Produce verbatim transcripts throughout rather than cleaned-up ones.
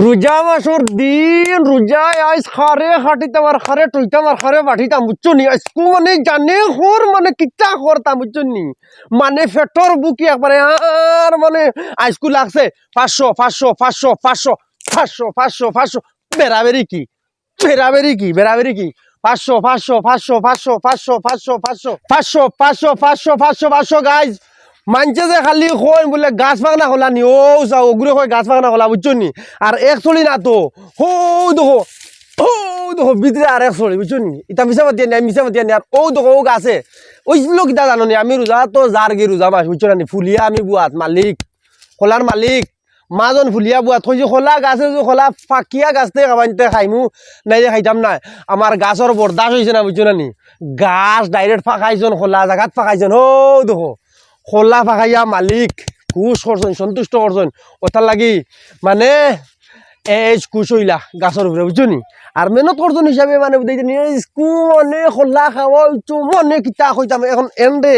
রোজা মাসর দিন, রোজায় আইজ খারে খাটিতাম আর খারে টইতাম আর খারে বাটিতাম, বুঝছো নি? আইজকু মানে জানে খর মানে কিতা খরতাম, বুঝছো নি? মানে পেটর ভুকি একবারে আর মানে আইজকু লাগছে পাঁচশো, পাঁচশো, পাঁচশো, পাঁচশো, পাঁচশো, পাঁচশো, পাঁচশো, বেরাবেরি কি? বেরাবেরি কি? বেরাবেরি কি? পাঁচশো, পাঁচশো, পাঁচশো, পাঁচশো, পাঁচশো, গাইজ। মানষে যে খালি কইন বুলে গাছ ফাকনা কলা নি, অউ চাও, অগুরে কয় গাছ ফাকনা কলা, বুঝছো নি? আর এক ছড়ি না তো, হউ দেখো, হউ দেখো, ভিতরে আর এক ছড়ি, বুঝছো নি? ইতা মিছা মাতিয়া নি, আমি মিছা মাতিয়া নি। আর অউ দেখো, অউ গাছে, অইছিল কিতা জানো নি? আমি রোজা তো যারগি রোজা মাস, বুঝছো না নি? ফুলিয়া আমি বুয়াত মালিক, কলার মালিক, মাজন ফুলিয়া বুয়াত কইছি, কলা গাছে যে কলা ফাকিয়া গাছ থাকি খাবাইনতে খাইমু, নাইলে খাইতাম না। আমার গাছর বরদাস্ত অইছে না, বুঝছো না নি? গাছ direct ফাকাইছইন, কলা জাগাত ফাকাইছইন, হউ দেখো, কলা ফাকাইয়া মালিক খুশ করছইন, সন্তুষ্ট করছইন। অতার লাগি মানে এজ খুশ অইলা গাছর উপরে, বুঝছো নি? আর মেহনত করছইন হিসাবে মানে বুঝাইতে নি, এজ কু মানে কলা খাওয়া অইতো মানে কিতা কইতাম। এখন এনরে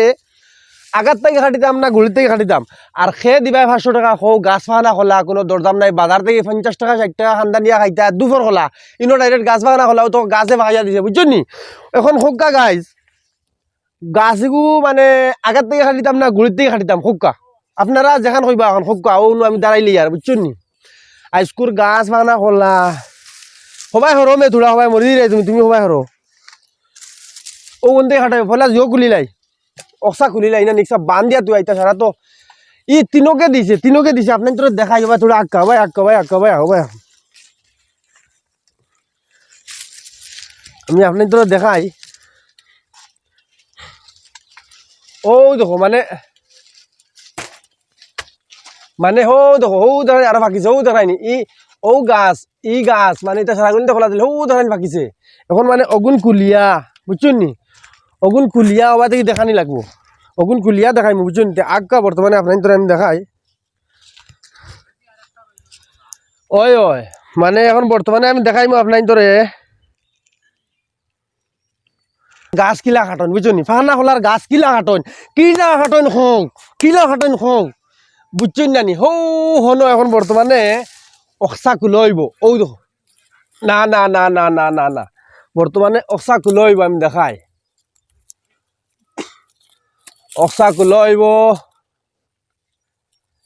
আগার থাকি খাটিতাম না গুড়ির থাকি খাটিতাম। আর খে দিবায় পাঁচশো টেকা, কও গাছ ফাকনা কলা, কুনু দরদাম নাই, বাজার থাকি পঞ্চাশ টেকা, ষাইট টেকা কান্দা নিয়া খাইতা, দুফর কলা, ইনো direct গাছ ফাকনা কলা, অউ তো গাছে ফাকাইয়া দিছে, বুঝছো নি? এখন কউক্কা গাইজ, গাছ ইগু মানে আগার থাকি খাটিতাম না গুড়ির থাকি খাটিতাম, কউক্কা। আপনারা যেখান কইবা অখন কউক্কা, অউ নু আমি দাঁড়াইলে আর, বুঝছো নি? আইজকুর গাছ ফাকনা কলা, হবায় হরো মে থুড়া, হবায় মরি যাইরায় তুমি, তুমি হবায় হরো। অউ অন্তে খাটাই, ফলা জিও কুলিলাই। অকসা খুলিলাই না, নিকসা বান্ধিয়া তুই আইতা সারা তো। ই তিনোকে দিছে, তিনোকে দিছে, আপনাইনতরে দেখাই, হবায় থুড়া আক্কা, হবায় আক্কা, হবায় আক্কা, হবায় আক্কা। আমি আপনাইনতরে দেখাই। অউ দেখো, মানে, মানে, হউ দেখো, হউ দেখাই, আরো ফাকিছে, হউ দেখাইনি। ই, অউ গাছ, ই গাছ, মানে, ইতা সারাগুন দেখো, খোলা দিলে, হউ দেখাইনি ফাকিছে। এখন, মানে, অগুন কুলিয়া, বুঝছো নি? অগুন কুলিয়া, অবায় থাকি দেখানি লাগবো। অগুন কুলিয়া দেখাইমু, বুঝছো নি? তে আক্কা বর্তমানে আপনাইনতরে আমি দেখাই। অয়, অয়, মানে, এখন বর্তমানে আমি দেখাইমু আপনাইনতরে। গাছ কিলা কাটইন, বুঝছো নি? ফাকনা কলার গাছ কিলা কাটইন, কিলা কাটইন কও, কিলা কাটইন কও, বুঝছো না নি? হউ হনো এখন বর্তমানে অকসা কুলো অইবো, অউ দেখো। না, না, না। বর্তমানে অকসা কুলো অইবো, আমি দেখাই। অকসা কুলো অইবো।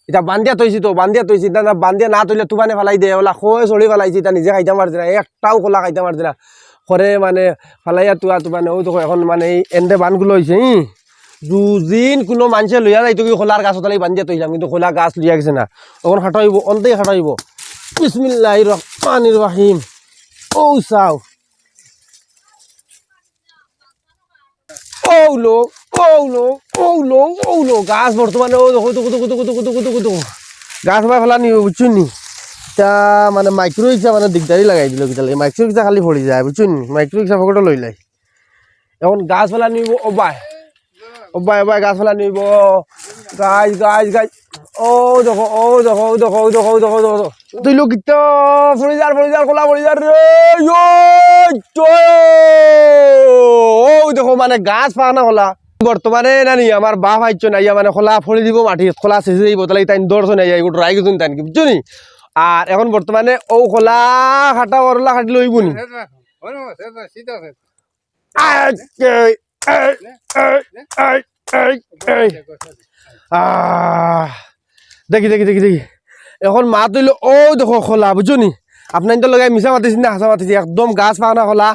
ইতা বান্ধিয়া থইছি তো, বান্ধিয়া থইছি। না, না, বান্ধিয়া না থইলে তুফানে ফালাই দে। অলা কয় ছড়ি ফালাইছি, ইতা নিজে খাইতা পারছি না, একটাও কলা খাইতা পারছি না। করে মানে ফালাইয়া তুয়া তুফানে, অউ দেখো এখন মানে এই এনরে বানগুলো অইছে, ই। দুদিন কুনু মানষে লইয়া যাইতো কি কলার গাছ অতালাই বান্ধিয়া থইলাম, কিন্তু কলা গাছ লইয়া গেছে না। অখন কাটা অইবো, অন্তেই কাটা অইবো। বিসমিল্লাহির রহমানির রহিম। অউ চাও। অউ লো, অউ লো, অউ লো, অউ লো। গাছ বর্তমানে অউ দেখো, দেখো, দেখো। গাছ অবায় ফালানি অইবো, বুঝছো নি? ইতা মানে মাইক্রো রিক্সা মানে দিগদারি লাগাই দিলো কিতা লাগি। মাইক্রো রিক্সা খালি পড়ি যায়, বুঝছো নি? মাইক্রো রিক্সা পকেটো লইলাই। এখন গাছ ফালানি অইবো, অবায়। অবায়, অবায়, গাছ ফালানি অইবো। গাছ, গাছ, গাছ। অউ দেখো, অউ দেখো, অউ দেখো। তুই লোক কিতা পড়ি যার, পড়ি যার, কলা পড়ি যার রে। ইয়ো, ইয়ো। অউ দেখো, মানে গাছ ফাকনা কলা। বর্তমানে নানি আমার বাপ আইছইন, আইয়া মানে কলা পড়ি দিবো মাটিত, কলা ছিঁড়ি যাইবো, অতার লাগি তাইন ধরছইন, আইয়া এগু ট্রাই করছইন তাইন কি, বুঝছো নি? আর এখন বর্তমানে অউ কলা কাটা অরলা কাটিলে অইবো নি? আই, এই, এই, এই, এই, এই, এই। আহ, দেখি, দেখি, দেখি, দেখি। এখন মাত অইলো, অউ দেখো কলা, বুঝছো নি? আপনাইনতর লগে মিছা মাতিছি না, হাছা মাতিছি, একদম গাছ ফাকনা কলা।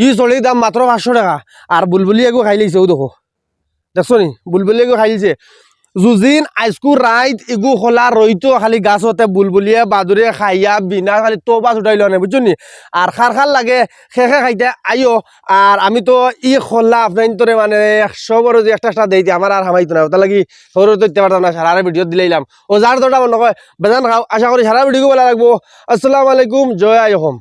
ই ছড়ির দাম মাত্র পাঁচশো টেকা। আর বুলবুলি এগু খাইলাইছে, অউ দেখো। দেখছো নি? বুলবুলি এগু খাইলাইছে। যুদিন আইজকু রাইত ইগু কলা রইতো খালি গাছতে, বুলবুলিয়ে বাদুরে খাইয়া বিনা খালি তোবা ছুটাইলো না, বুঝছো নি? আর কার কার লাগে খে খে খাইতে আইও। আর আমি তো ই কলা আপনাইনতরে মানে একশো বড় যে একটা একটা দেইতে আমার আর হামাইতো না, অতার লাগি সৌরভ তো দিতে পারতাম না, সারারে ভিডিও দিলাইলাম। অউ যার যেটা মনো কয় বেজান খাও, আশা করি সারা ভিডিও ভালা লাগবো। আসসালামু আলাইকুম, জয় আই অসম।